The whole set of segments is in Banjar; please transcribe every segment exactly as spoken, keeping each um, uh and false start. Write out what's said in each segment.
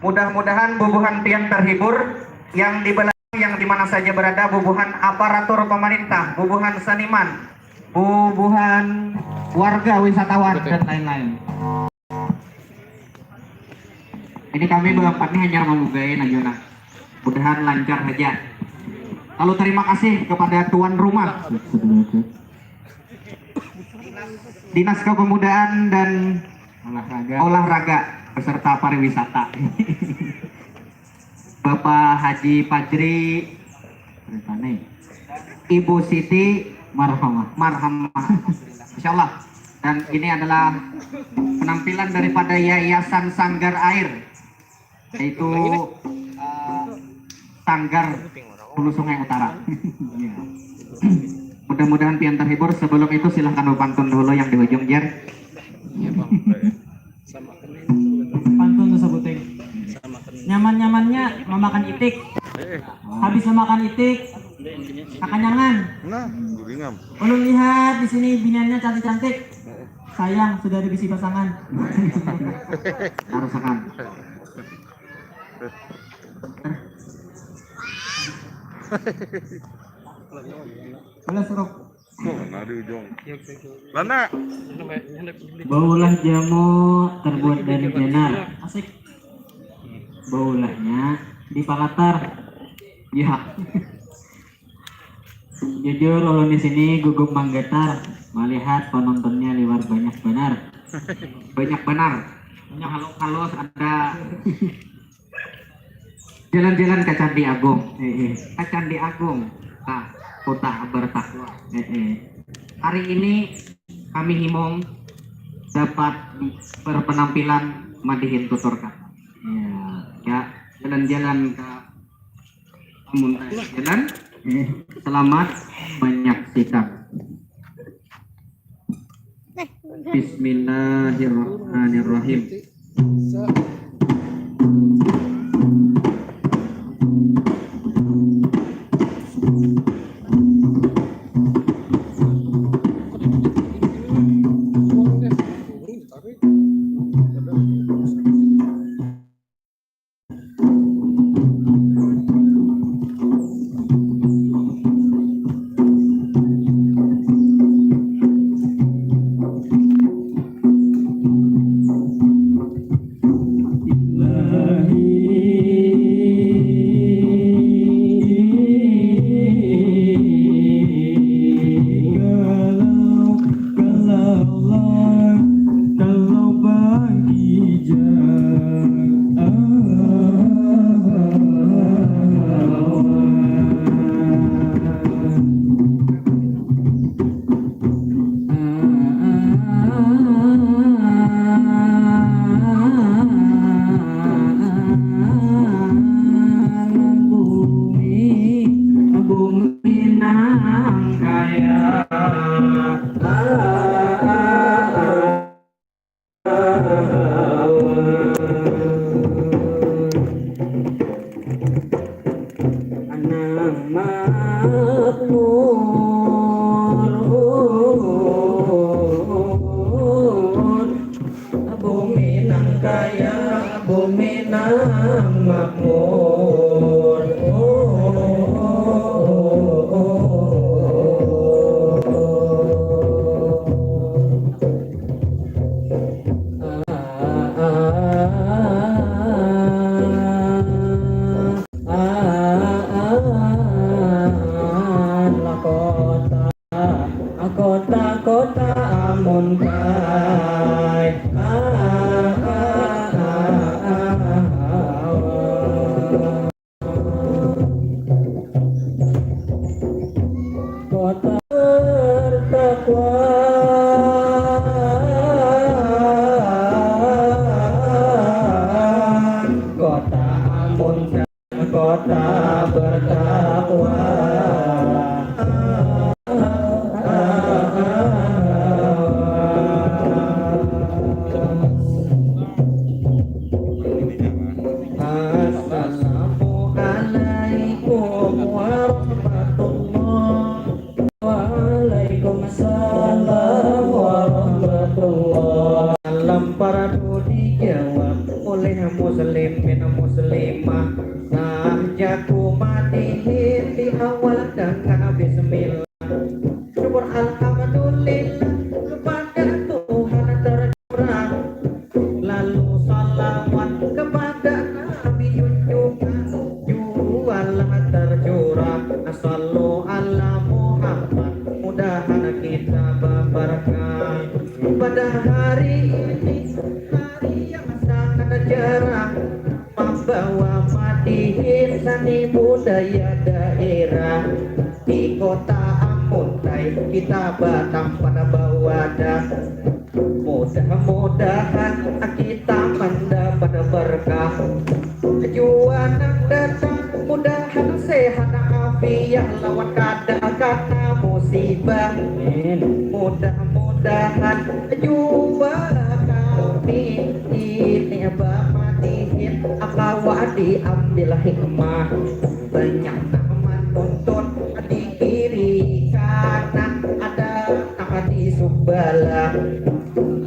Mudah-mudahan bubuhan pian terhibur, yang di belakang, yang di mana saja berada, bubuhan aparatur pemerintah, bubuhan seniman, bubuhan warga, wisatawan, dan lain-lain. Ini kami berempat nih hanya memugai aja nah. Mudahan lancar saja. Lalu terima kasih kepada tuan rumah, Dinas Kepemudaan dan Olahraga. Olahraga beserta Pariwisata. Bapak Haji Fajri, Ibu Siti Marhamah. Marhamah. Insya Allah. Dan ini adalah penampilan daripada Yayasan Sanggar Air, yaitu eh, Sanggar Hulu Sungai Utara. Iya. Mudah-mudahan pian terhibur. Sebelum itu, silahkan pantun dulu yang di ujung, Jer. Pantun tuh sebuting. Nyaman-nyamannya memakan itik. Habis memakan itik, kakanyangan. Nah, guringam. Ulun lihat di sini biniannya cantik-cantik. Sayang, sudah ada bisi pasangan. Tarusakan. Balas rok. Tuh, nah di ujung. Lana. Baulah jamu terbuat dari janar. Asik. Baulahnya di palatar. Ya. Jujur, ulun di sini gugup manggatar melihat penontonnya liwar banyak banar. Banyak banar. Punya halus-halus ada jalan-jalan ke Candi Agung. Eh, eh. Ke Candi Agung, nah, kota bertakwa. Eh, eh. Hari ini kami himung dapat berpenampilan madihin tutur kata. Ya, ya, jalan-jalan ke Amun jalan, eh, selamat menyaksikan. Bismillahirrahmanirrahim. Muslimin muslimah, nah jaku madihin di awal dengan bismillah. Syukur alhamdulillah kepada Tuhan tercurah, lalu salawat kepada Nabi junjungan jualah tercurah. Sallu ala Muhammad, mudahan kita berberkah pada hari ini, hari yang sangat cerah, membawa madihin seni budaya daerah. Di kota Amuntai kita batampat bawadah, mudah-mudahan kita mendapat berkah. Jua nang datang mudahan sehat afiat lawan kada kena musibah. Amin. Mudah-mudahan jua kami ini bamadihin kawa diambil hikmah. Banyak nang manuntun di kiri kanan, ada nang di subalah.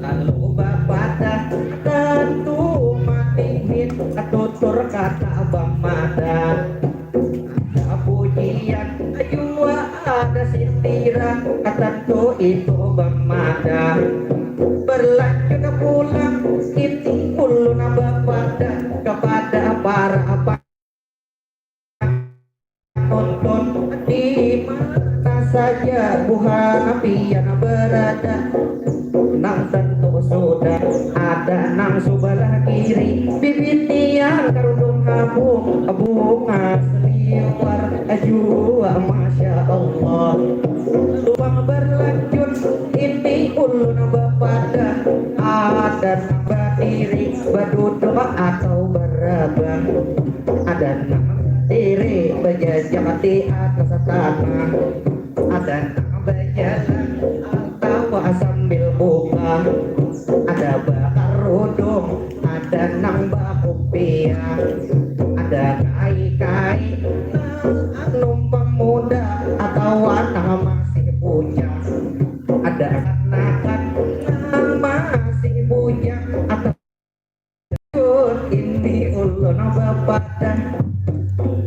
Lalu bapadah tentu madihin tutur kada bamadah. Ada pujian jua ada sindiran, tentu itu bamadah. Berlanjut pulang ini ulun bapadah kepada para apa nonton di mana saja buhan pian berada. Nang tentu sudah ada nang subalah kiri, bibinian karudung habuk, bungas liwar jua, masya Allah. Lubang berlanjut ini ulun bapadah, ada nang badiri, baduduk atau barabah. Ada nang diri bajajak di atas tanah, ada nang bajalan atawa sambil buka, ada bakarudung, ada nang bakupiah, ada kai-kai nang numpang muda atawa nang masih bujang, ada kanakan nang masih bujang atau Ini ulun bapadah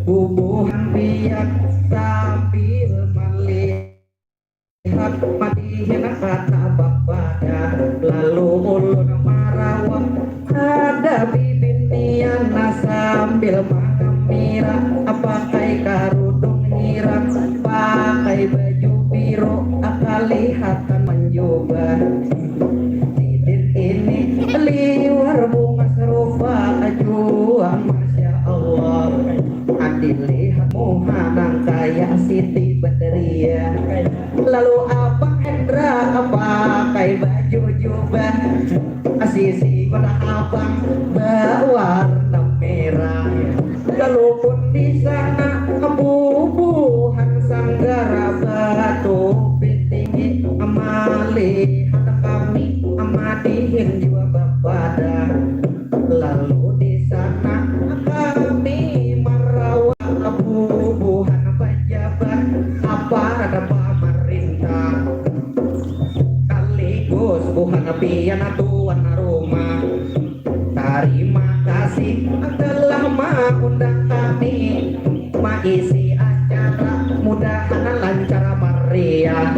bubuhan pian sambil malihat madihin kata bapadah. Lalu ulun marawak ada bibinian sambil mangamira pakai karudung hirang, pakai baju biru, kalihatan manjubah. Sidin ini liwar bungas rupa jua, masya Allah. Dilihat muha nang kaya Siti Badriah. Lalu Abang Hendra pakai baju jubah, sisi mata abang bawarna merah. Lalu pun di sana bubuhan sanggar batu tinggi malihat kami madihin jua bapadah. Lalu di sana kami marawa bubuhan pejabat aparat pamarintah, kaligus buhan pian tuan rumah. Tarima kasih telah maundang kami maisi acara, mudahan lancar meriah.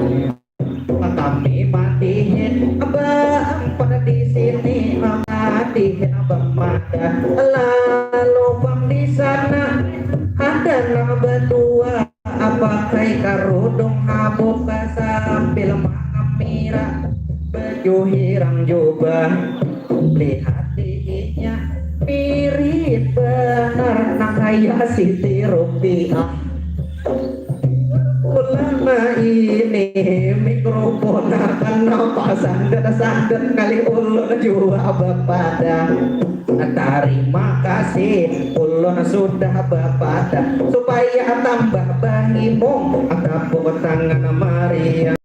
Kami madihin baampat di sini, madihin bamadah, lalu pang di sana ada nang batua pakai karudung habuk sambil mangamira baju hirang jubah. Lihat dihinya mirip banar nang kaya Siti Rupiah. Ulama ini mikrofon akan napa sandet-sandet kali ulun jua bapadah. Tarima kasih ulun sudah bapadah supaya tambah bahimung tepuk tangan meriah.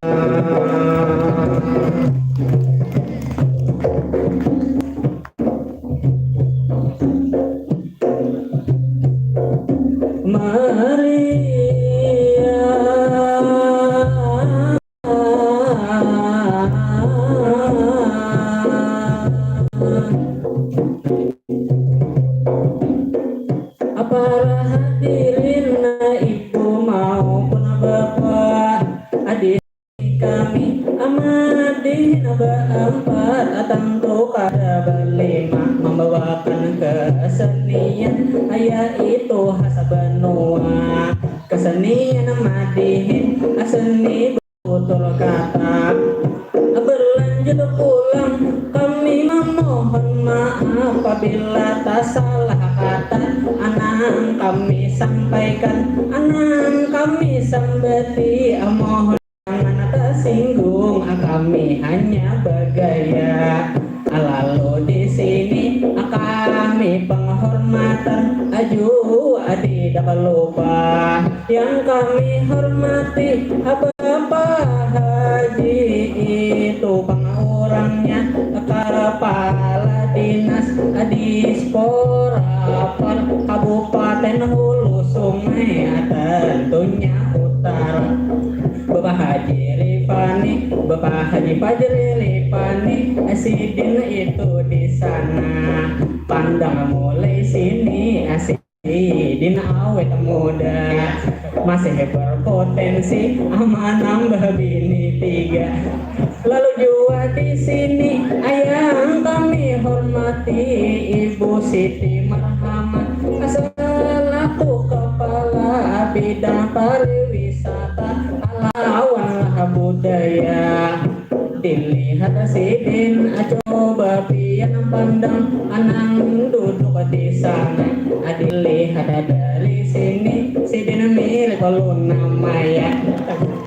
Maria. Para hadirin, ibu maupun bapa, adik kami amadihin baampat, tentu kada balima mambawakan kesenian, yaitu khas banua. Kesenian madihin seni tutur kata. Berlanjut pulang, kami memohon maaf apabila tasalah kata. Anang kami sampaikan, anang kami sambati, mohon jangan tasinggung, kami hanya bagaya. Lalu di sini kami penghormatan, aju tidak lupa. Yang kami hormati Bapak Haji, itu pang urangnya, Kepala Dinas Dispora Kabupaten Hulu Sungai, tentunya Utara. Bapak Haji Rifani, Bapak Haji Fajri Rifani, sidin itu di sana. Pandang mulai sini, sidin awet muda, masih berpotensi menambah bini tiga. Lalu jua di sini yang kami hormati Ibu Siti Marhamat selaku Kepala Bidang Pariwisata lawan budaya. Dilihat sidin, coba pian pandang nang duduk di sana. Dilihat dari sini, sidin mirip Luna Maya.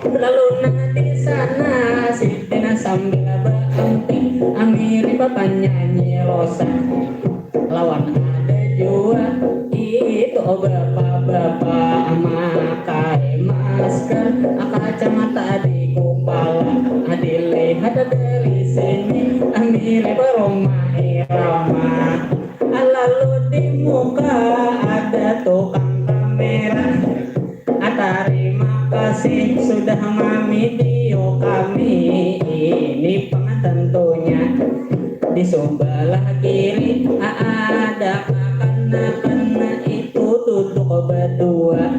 Lalu nang di sana, sidin sambil baamping, mirip penyanyi Rosa. Lawan ada jua itu bapa-bapa makai masker, kacamata di kupala. Dilihat dari sini, mirip Rhoma Irama. Lalu di muka ada tukang kamera. Tarima kasih sudah mamidio kami. Ini pang tentunya. Di subalah kiri ada kakanakan itu duduk badua.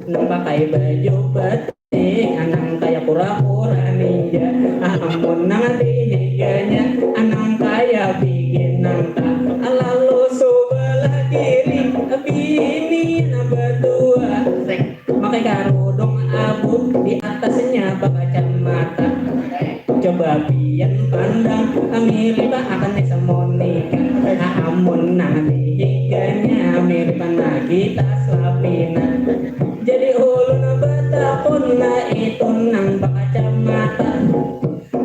Nang pakai baju batik, nang kaya kura-kura ninja. Amun nang di higanya, nang kaya bigi nangka. Lalu subalah kiri, bini nang badua. Makai karudung abu, di atasnya bakacamata. Coba pian pandang, mirip Agnes Monica. Amun nang di higanya, mirip Nagita Slavina. Jadi ulun batakun, nah itu nang bakacamata.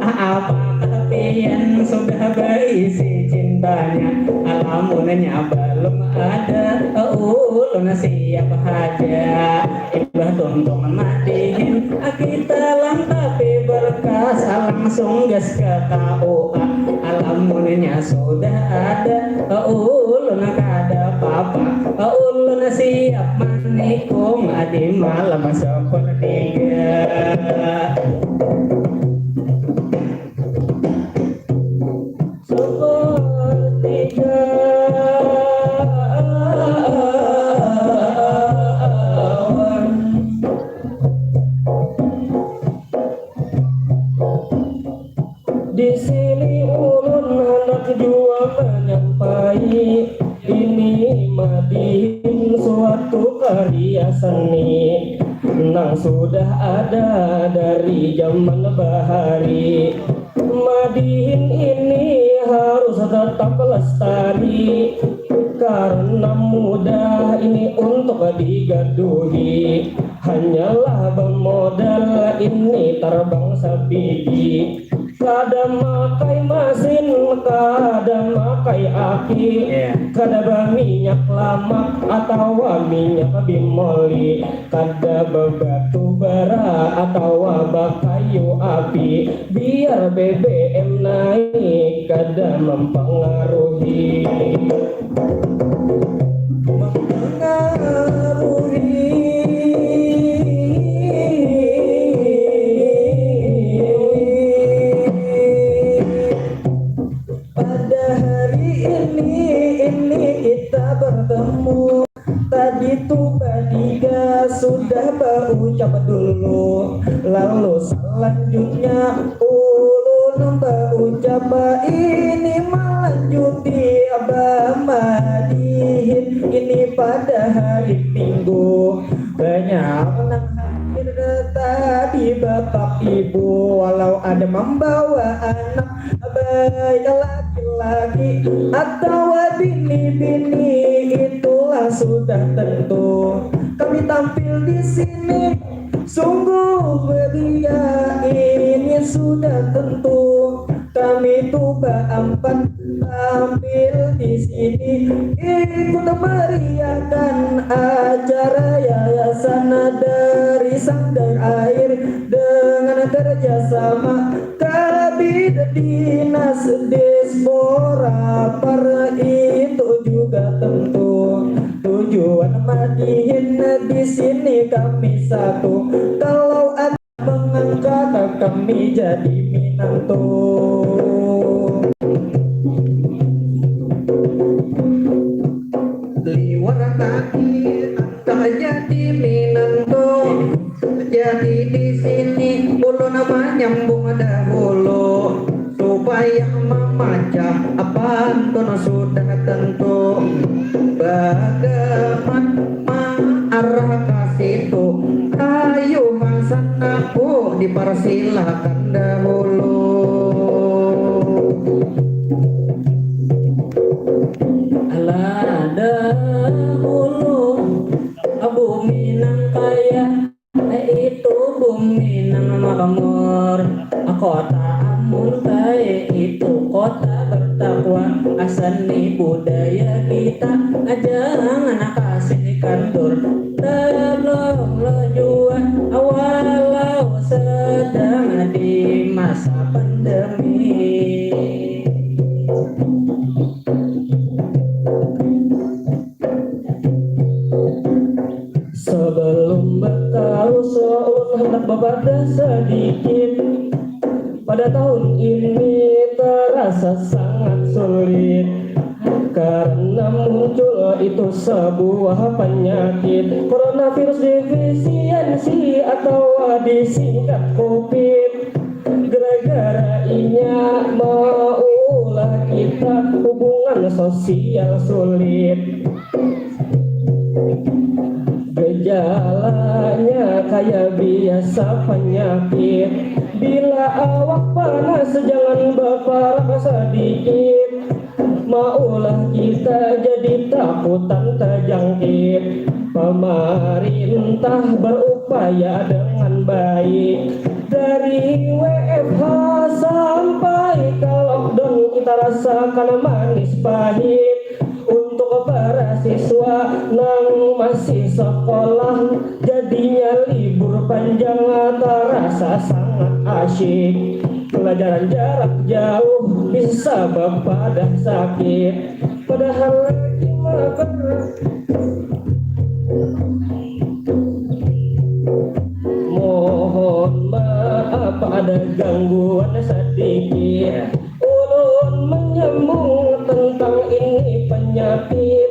Apakah pian sudah baisi cintanya? Lamunnya balum ada, ulun siap haja. Imbah tuntung madihin, kita langkapi berkas, langsung gas ke K U A. Lamunnya sudah ada, ulun kada papa. Ulun siap manikung di malam sepertiga. Sepertiga awan. Di sini ulun handak jua manyampai, ini madihin suatu karya seni nang sudah ada dari zaman bahari. Madihin ini harus tetap lestari karena mudah ini untuk digaduhi. Hanyalah bamodal ini tarbang sabigi. Kada makai masin, kada makai aki, iya, kada baminyak lamak atawa minyak bimoli, kada babatu bara atawa bakayu api, biar B B M naik kada mampangaruhi. Mempengaruhi. Pada hari ini, ini kita bertemu. Tadi Itu batiga sudah baucap dulu, lalu salanjutnya ulun baucap ini malanjuti bamadihin ini pada hari Minggu. Banyak nang hadir tadi bapak ibu, walau ada mambawa anak, baik laki-laki atawa bini-bini, itulah sudah tentu. Kami tampil di sini sungguh beria, ini sudah tentu. Kami tu baampat tampil di sini ikut meriahkan acara yayasan dari Sanggar Air dengan kerjasama Kabid Dinas Dispora. Par itu juga tentu tujuan madihin di sini kami satu. Kalau ada mengangkat kami jadi minantu. Liwar tadi angkat jadi minantu. Jadi di sini ulun manyambung dahulu supaya mamacah pantun sudah tentu. Bagaman maarah ka situ, ayu Hasan aku diparsilakan dahulu. Alah dahulu, bumi nang kaya, itu bumi nang makmur. Kota Amuntai itu kota bertakwa. Seni budaya kita jangan kasih kandur. Tolonglah jua walau sedang di masa pandemi. Sebelum batarus, ulun handak bapadah sadikit. Pada tahun ini terasa sangat sulit karena muncul itu sebuah penyakit coronavirus defisiensi atau disingkat covid. Gara-gara inya maulah kita hubungan sosial sulit. Gejalanya kaya biasa penyakit. Bila awak panas, jangan baparak sadikit. Maulah kita jadi takutan tajangkit. Pemerintah berupaya dengan baik. Dari W F H sampai ke lockdown, kita rasakan manis pahit. Untuk para siswa nang masih sekolah, jadinya libur panjang terasa sangat asyik. Pelajaran jarak jauh bisa bapadah sakit. Padahal lagi mabar. Mohon maaf ada gangguan sedikit. Ulun menyambung tentang ini penyakit.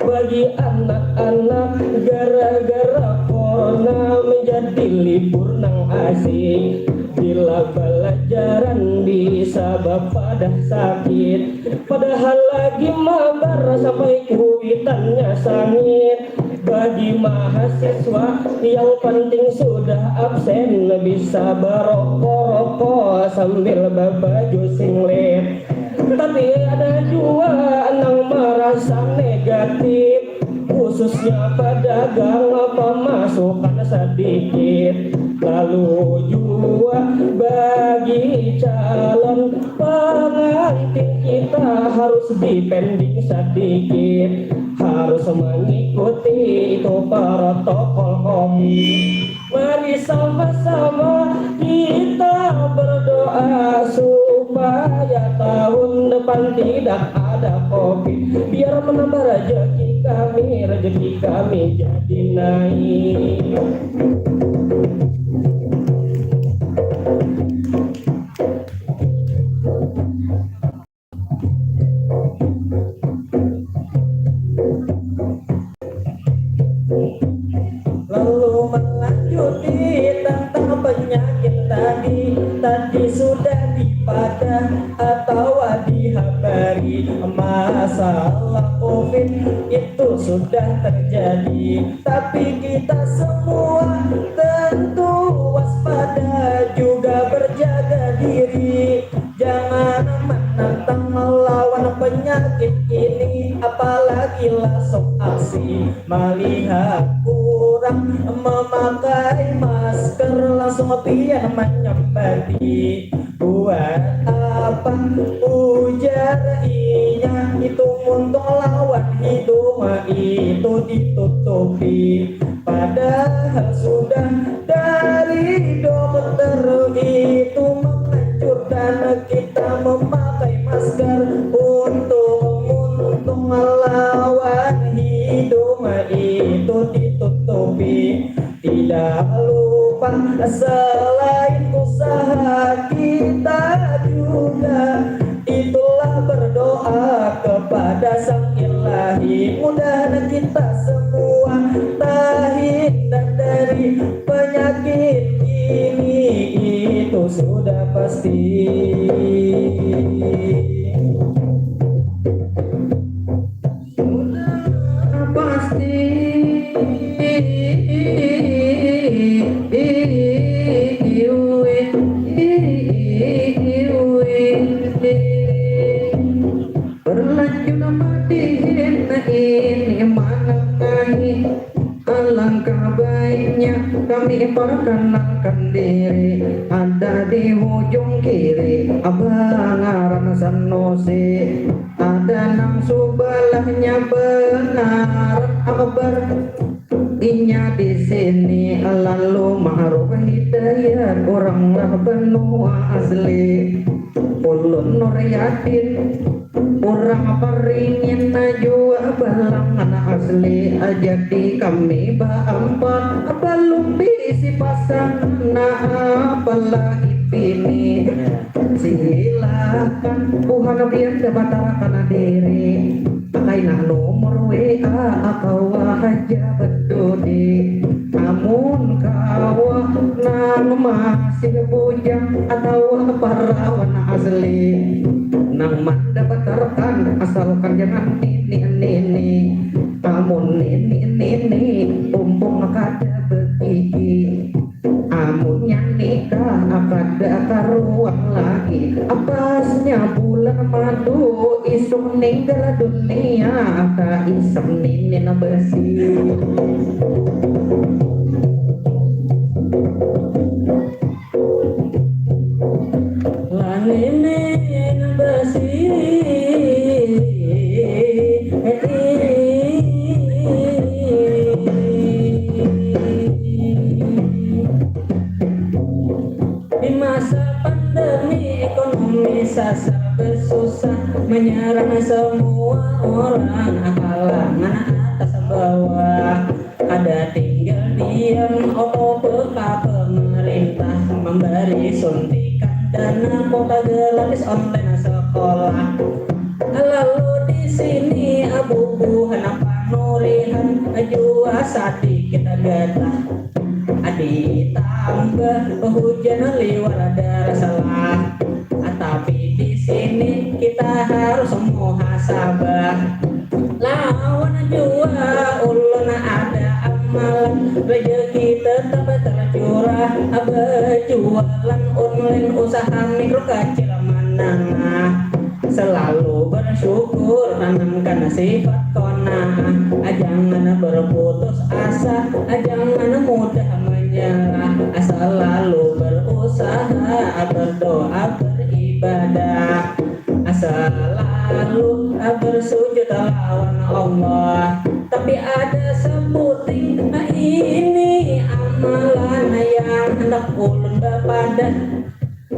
Bagi anak-anak, gara-gara corona menjadi libur nang asik. Bila belajaran bisa bapadah sakit, padahal lagi mabar sampai kuitannya sangit. Bagi mahasiswa, yang penting sudah absen, bisa baroko-roko sambil babaju singlet. Tapi ada jua nang marasa negatif, khususnya pedagang pemasukan sedikit. Lalu jua bagi calon pengantin, kita harus depending sedikit, harus mengikuti itu protokol covid. Mari sama-sama kita berdoa supaya tahun depan tidak ada covid. Biar menambah rezeki kami, rezeki kami jadi naik. covid itu sudah terjadi, tapi kita semua tentu waspada juga berjaga diri. Jangan menantang melawan penyakit ini, apalagi langsung aksi. Melihat orang memakai masker, langsung pian menyambati. Buat apa, ujar inya, itu muntung lawan hidung itu ditutupi. Padahal sudah dari dokter itu menganjurkan kita memakai masker untuk muntung lawan hidung itu ditutupi. Tidak lupa, selain usaha kita juga, itulah berdoa kepada Sang Ilahi. Mudahan kita semua terhindar dari penyakit ini, itu sudah pasti. Sudah pasti. Berlanjut madihin ini manangahi. Alangkah baiknya kami perkenalkan diri. Ada di hujung kiri, abah ngaran Sanusi. Ada nang subalahnya bengaran Akbar. Inya di sini lalu Ma'ruf Hidayat, urang lah banua asli. Ulun Nur Yadin, urang Paringin jua, balangan asli. Jadi kami baampat, balum bisi pasangan, apalagi bini. Silahkan buhan pian dapatarkan diri. Kaina nomor W A kawa haja badudi. Amun kawa nang masih bujang atawa parawan asli nang mandapatarkan, asalkan jangan nini-nini. Amun nini-nini, umpung kada bagigi. Amunnya nikah, kada karuan lagi. Apasnya bulan madu, isuk ninggal dunia, kaisap ninin besi. Lah ninin besi. Di masa pandemi, ekonomi sasar besusah, menyerang semua orang, kalangan atas bawah. Kada tinggal diam, O P K pemerintah memberi suntikan dana kuota gratis online sekolah. Lalu di sini bubuhan panurihan jua sadikit gatah. Ditambah hujan liwar daras lah. Tapi di sini kita harus muhasabah. Lawan jua ulun ada amalan, rejeki tetap tercurah. Berjualan online, usaha mikro kecil menengah. Selalu bersyukur, tanamkan sifat qanaah. Jangan berputus asa, jangan mudah menyerah. Selalu berusaha, berdoa, beribadah. Selalu bersujud lawan Allah. Tapi ada sebuting, nah, ini amalan yang hendak ulun bapadah.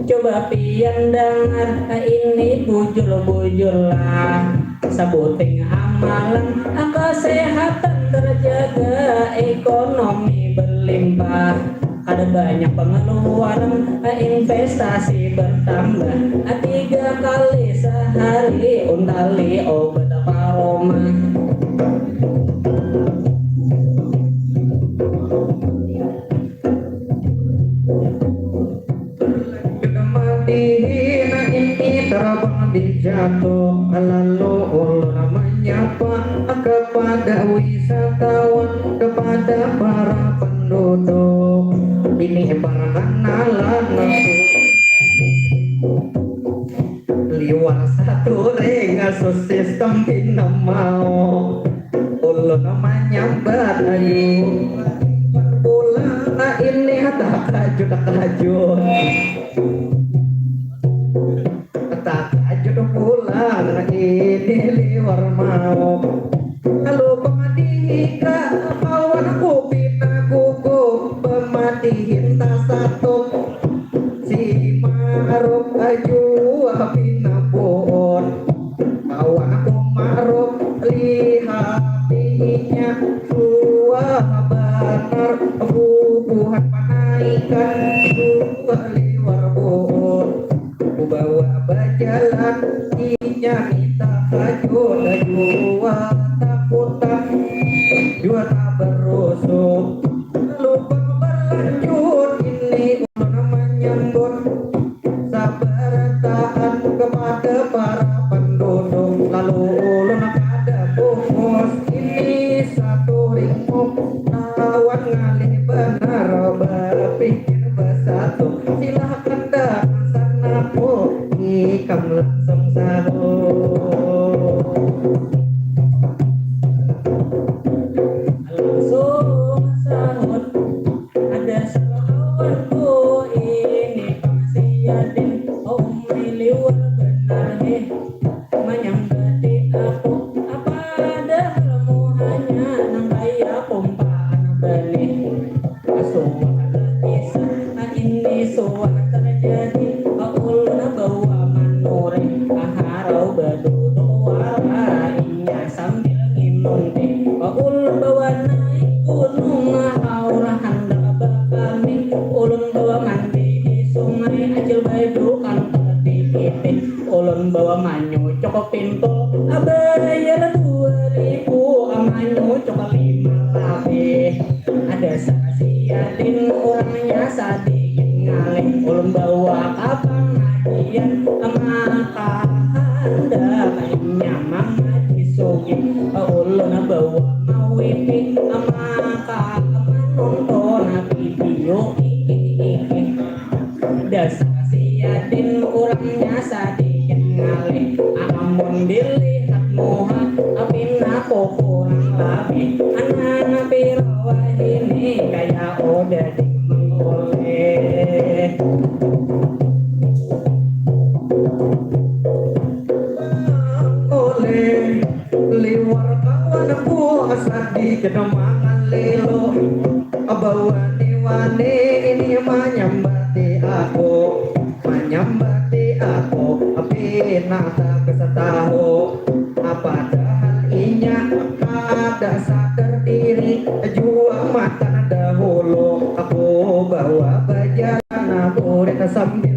Coba pian dangar, nah, ini bujur-bujur lah. Sebuting amalan, kesehatan terjaga, ekonomi berlimpah. Kada banyak pengeluaran, investasi bertambah. Tiga kali sehari untali obat paroma. Madihin ini terbang di jatuh, lalu ulun menyapa kepada wisatawan, kepada para penduduk. Ini perkenalan liwar satu ring asuh sistem pina mau. Ulun manyambat ayu pulang ini takajut-takajut. Takajut pulang ini liwar mau. Lalu pamadihi ka kawanku pina gugup pamadihin tasatup. Si Ma'ruf jua pina buun. Kawanku Ma'ruf lihati inya jua banar bubuhan panaikan jua liwar buun. Kubawa bajalan inya minta kajut jua takutan jua tabarusuh. Lalu berlanjut ini ulun manyambut sabarataan kepada para penduduk. Lalu ulun kada fokus ini satu ringkuk lawan ngalih banar bapikir basatu. Silahkan datang sanaku ikam langsung sahur. Langsung sahur. Ada sakawanku ini pang si Yadin, umai liwar banar heh. Manyambati aku, padahal muhanya nang kaya kumpaan balih. Suah talisah, ini suah terjadi, ulun bawa manureh, harau baduduk wara inya sambil nginum teh. Ulun bawa naik gunung, haur handak bakami. Ulun bawa mandi di sungai, acil baju kantor di piting. Ulun bawa manyucuk pintul, bayar dua ribu, manyucuk lima labih. Ada saksi Yadin, urangnya sadikit ngalih. Ulun bawa ka pangajian, maka handak inya mangaji sugih. Ulun bawa mawifi, maka manonton video ikih-ikih. Dasar si Yadin, urangnya sadikit ngalih. Amun dilihat muha, pina kukurang labih. Anang pira wahini kaya udah dimengoleh. Oleh liwar kawanku, sadikit mangalelo. Bawani-wani ini manyambati aku, manyambati aku, pina takasa tahu. Padahal inya kada sadar diri jua matan dahulu. Aku bawa bajalan burit sambil